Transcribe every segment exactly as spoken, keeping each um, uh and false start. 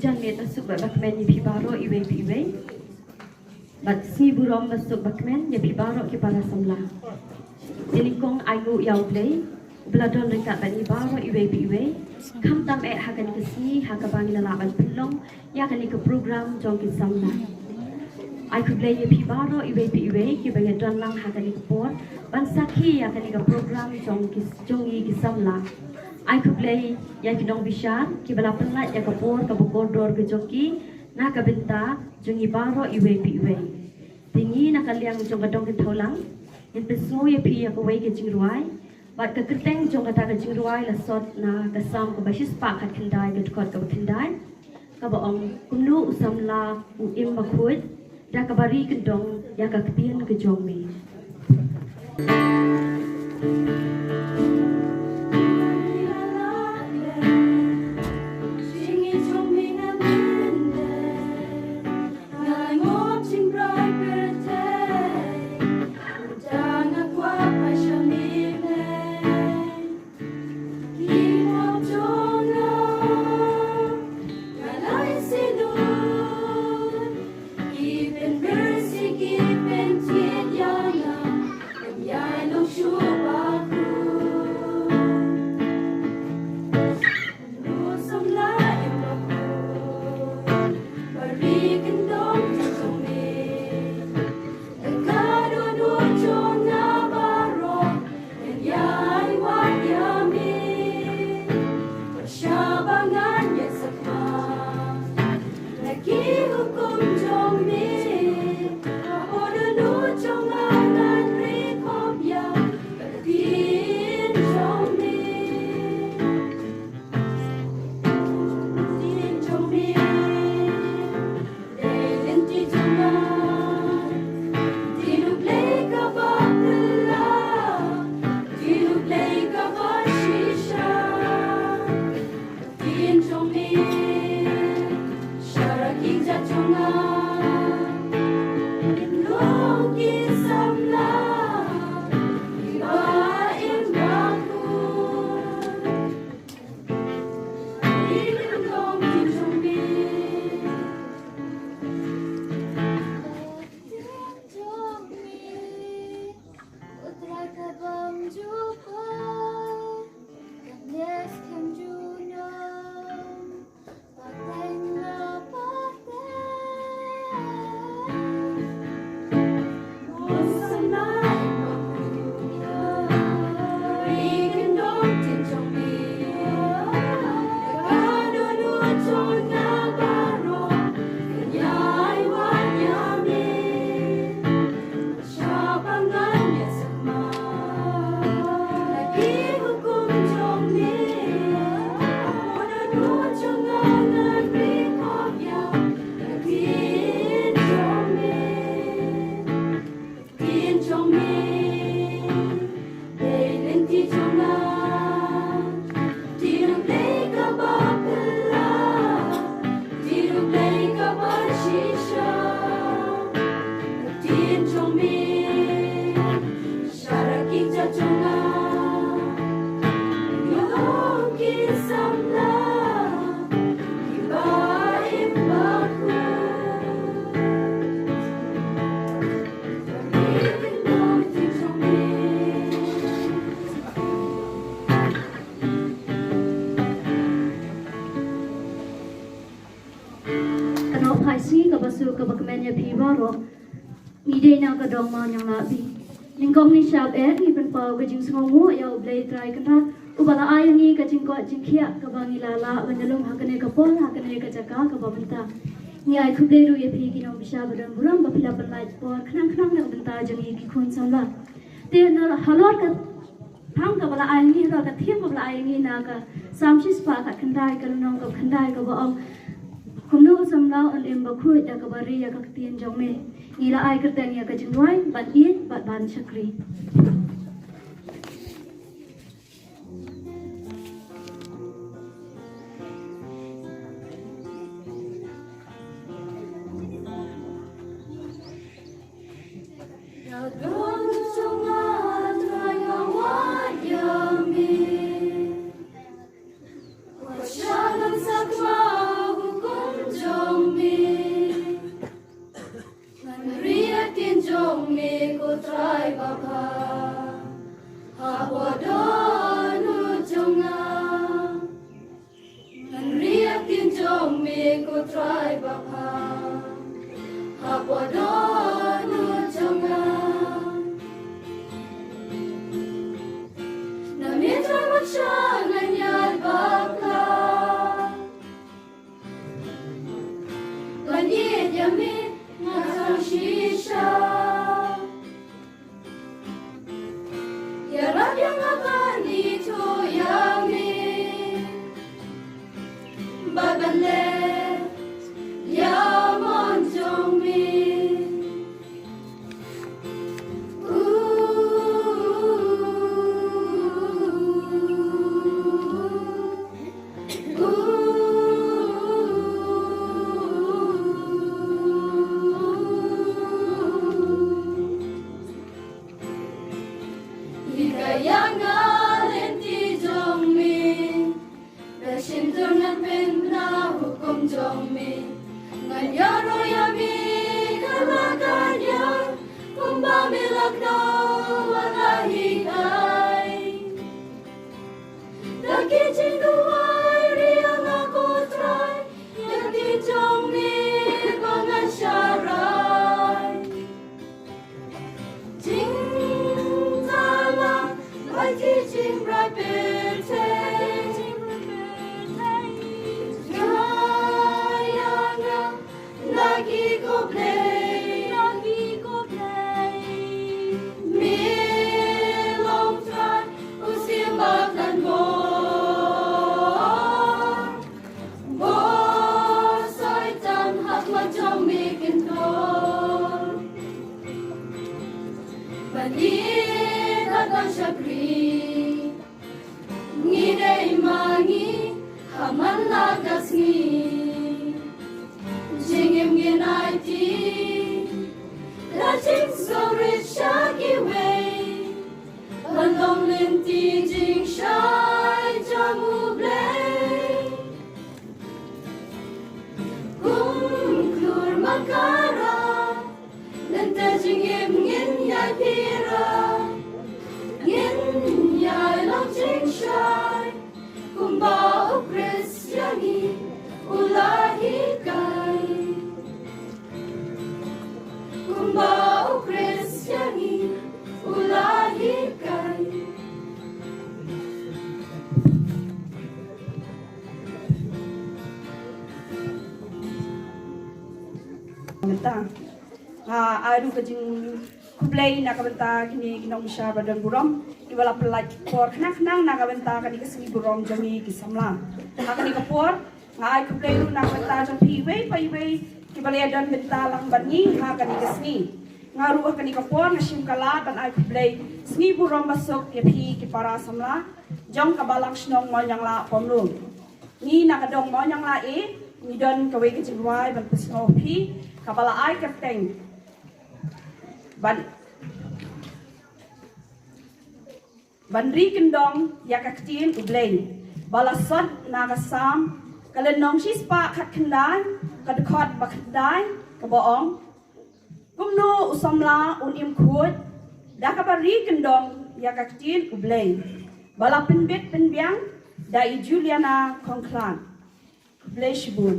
Jan miet ba suk bad ba kmen ïa phi baroh iwei pa iwei. Bad sngi burom ba suk ba kmen ïa phi baroh ki para samla. Ïa nyngkong ai nguh ïa U Blei uba la don ryngkat bad ngi baroh iwei pa iwei. Khamtam eh ha kane ka sngi ha kaba ngi la lah ban pynlong ïa kane ka program jong ki samla. Ai khublei ïa phi baroh iwei pa iwei kiba ïa don lang ha kane ka por ban sakhi ïa kane ka program jong ki, jong ngi ki samla. Ai khublei ïa ki nongbishar kiba la pynlait ïa ka por kaba kordor ka jong ki na ka bynta jong ngi baroh iwei pa iwei. Te ngi na ka liang jong ka Dong Kynthau Lang ngin pynsngew ïa phi ïa kawei ka jingrwai. Bad ka kyrteng jong kata ka jingrwai la sot na ka Salm kaba shispah khatkhyndai, ka dkhot kaba khyndai, kaba ong: Kumno u samla u im bakhuid, da kaba ri kyndong ïa ka ktien ka jong me. Ka nongphai sngi kaba suk kaba kmen ïa phi baroh. Ngi dei na ka dong Mawniang Lahbi. Nyngkong ngi shap eh ngi pynpaw ka jingsngewnguh ïa U Blei Trai Kynrad uba la ai ïa ngi ka jingkoit jingkhiah kaba ngi la lah ban ïalum ha kane ka por ha kane ka jaka kaba mynta. Ngi ai khublei ruh ïa phi ki nongbishar ba don burom ba phi la pynlait por khnang khnang na ka bynta jong ngi ki khun samla. Te na halor ka thang kaba la ai ngi, halor ka theme kaba la ai ngi na ka Salm shispah khatkhyndai, ka lynnong kaba khyndai kaba ong: Kumno u samla un im bakhuid da kaba ri ïa ka ktien jong me. Ngi la ai kyrteng ïa ka jingrwai ban ïeit bad ban shakri. Hikai ïa nga lynti jong me, da shim dur ngan pynbna hukum jong me. Ngan ïaroh ïa me ka la ka ïa, kumba me la kdew wat la hikai. Da ki jingduwai ri ïa nga ko Trai, ïa ki jong me ba ngan sharai. Jingthala bad ki jingrai pyrthei. Ïa nga, na ki ko Blei, na ki ko Blei. Me long Trai, u Siem Baklan bor. Bor Soitan ha khmat jong me kynthor. Ba ïeit bad ba shakri, ngi dei ma ngi ha man la ka sngi. Jingim ngin aiti, da jingsngewrit sha kiwei. Ban long lynti jingshai jong U Blei. Kum klur makara, lynter jingim ngin ïai pyrshah. Ngin ïai long jingshai, kumba U Khrist ïa ngi u la hikai. Kumba U Khrist ïa ngi u la hikai. Mynta nga ai ruh ka jingkhublei na ka bynta kine ki nongshad ba don burom kiba la pynlait por khnang khnang na ka bynta kane ka sngi burom jong ngi ki samla. Ha kane ka por nga ai khublei ruh na ka bynta jong phi iwei pa iwei kiba la ïadon bynta lang bad ngi ha kane ka sngi. Nga ruh ha kane ka por nga shim ka lad ban ai khublei sngi burom basuk ïa phi ki para samla jong ka Balang Shnong Mawnianglah Pomlu. Ngi na ka dong Mawnianglah A ngi don kawei ka jingrwai ban pynsngew phi kaba la ai kyrteng ban, ban ri kyndong ïa ka ktien U Blei. Ba la sot na ka Salm ka lynnong shispah khatkhyndai, ka dkhot ba khyndai, kaba ong: Kumno u samla un im khuid da kaba ri kyndong ïa ka ktien U Blei. Ba la pynbit pynbiang da i Juliana Khongkhlad. Khublei shibun.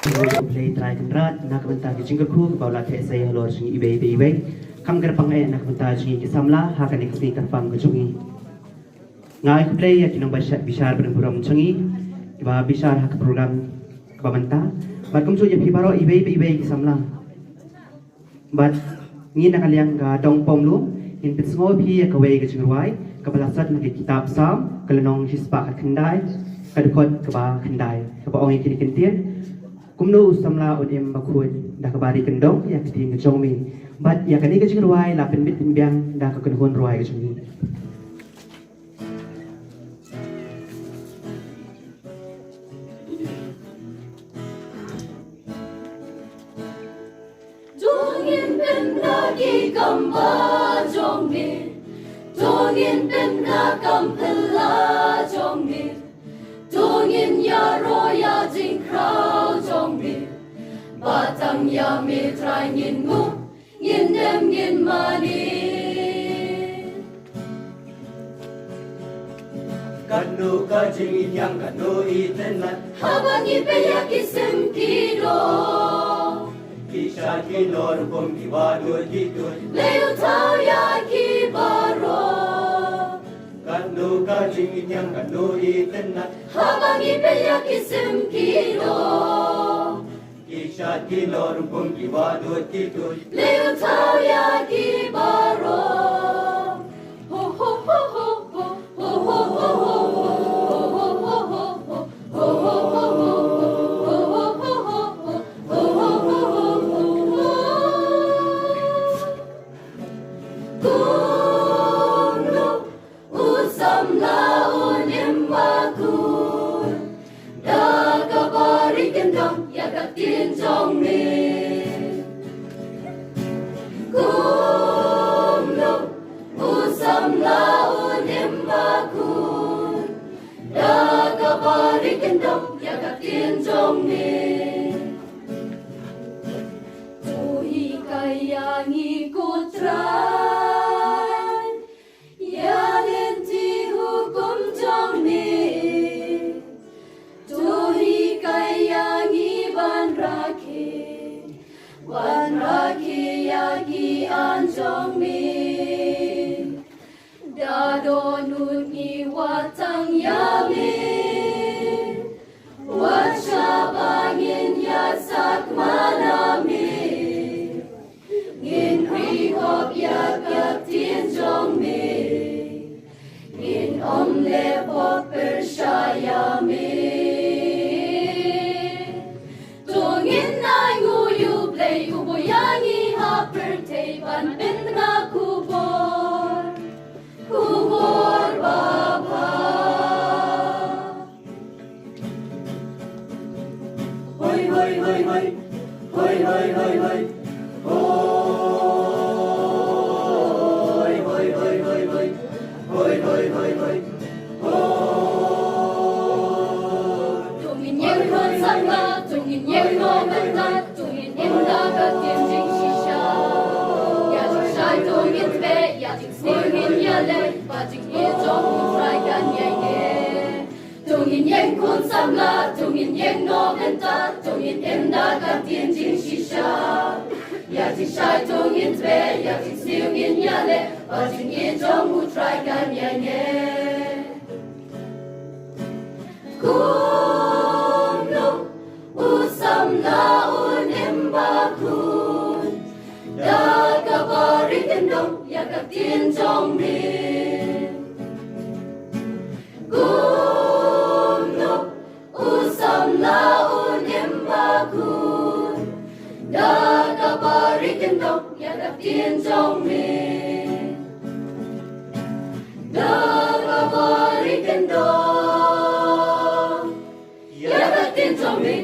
Khublei Trai Kynrad na ka bynta ki jingkyrkhu kiba u la theh sei halor jong ngi iwei pa iwei. Kam kyrpang eh na ka bynta jong ngi ki samla ha kane ka sngi kyrpang ka jong ngi. Nga ai khublei ïa ki nongbishar, bishar ba don burom jong ngi kiba bishar ha ka program kaba mynta. Bad kumjuh ïa phi baroh iwei pa iwei ki samla. Bad ngi na ka liang ka Dong Pom Lum ngin pynsngew ïa phi ïa kawei ka jingrwai kaba la sot na ka kitab Salm, ka lynnong shispah khatkhyndai, ka dkhot kaba khyndai, kaba ong ïa kine ki kyntien: Kumno u samla un im bakhuid da kaba ri kyndong ïa ka ktien ka jong me. Bad ïa kane ka jingrwai la pynbit pynbiang da ka kynhun rwai ka jong ngi. To ngin pynbna ki kam ba jong me, to ngin pynbna kam phylla jong me, to ngin ïaroh ïa jingkhraw jong me, ba tang ïa me Trai ngin nguh, ngin dem ngin mane. Katno ka jingïaid, katno itynnad haba ngi peit ïa ki sim ki doh, ki shad ki nor rukom ki wah dud ki tuid, lei u thaw ïa ki baroh. Katno ka jingïaid, katno itynnad haba ngi peit ïa ki sim ki doh, ki shad ki nor rukom ki wah dud ki tuid, lei u thaw ïa ki baroh. Ho, ho, ho, ho, ho. Kumno u samla un im bakhuid da kaba ri kyndong ïa ka ktien jong me. Kumno u samla un im bakhuid da kaba ri kyndong ïa ka ktien jong me. To hikai ïa ngi ko Trai ïa lynti hukum jong me. To hikai ïa ngi ban rakhe, ban rakhe ïa ki aiñ jong me. Da dohnud ngi wad tang ïa me, wat shah ba ngin ïaid sakma na me. Ngin ri hok ïa ka ktien jong me, ngin ym leh pop pyrshah ïa me. To ngin ainguh ïa U Blei u buh ïa ngi ha pyrthei ban pynbna khubor, khubor babha. Hoi, hoi, hoi, hoi. Hoi, hoi, hoi, hoi. Hoi, hoi, hoi, hoi, hoi. Hoi, hoi, hoi, hoi. Hoi. To ngin ïeng khun samla, to ngin ïeng nongbynta, to ngin im da ka ktien jingshisha. Ïa jingshai to ngin tbeh, ïa jingsniew ngin ïaleh, ba jingïeit jong U Trai kan ïaineh. To ngin ïeng khun samla, to ngin ïeng nongbynta, to ngin im da ka ktien jingshisha. Ïa jingshai to ngin tbeh, ïa jingsniew ngin ïaleh, ba jingïeit jong U Trai kan ïaineh. Kumno u samla un im bakhuid da kaba ri kyndong ïa ka ktien jong me. Kumno u samla un im bakhuid da kaba ri kyndong ïa ka ktien jong me. Da kaba ri kyndong ïa ka ktien jong me.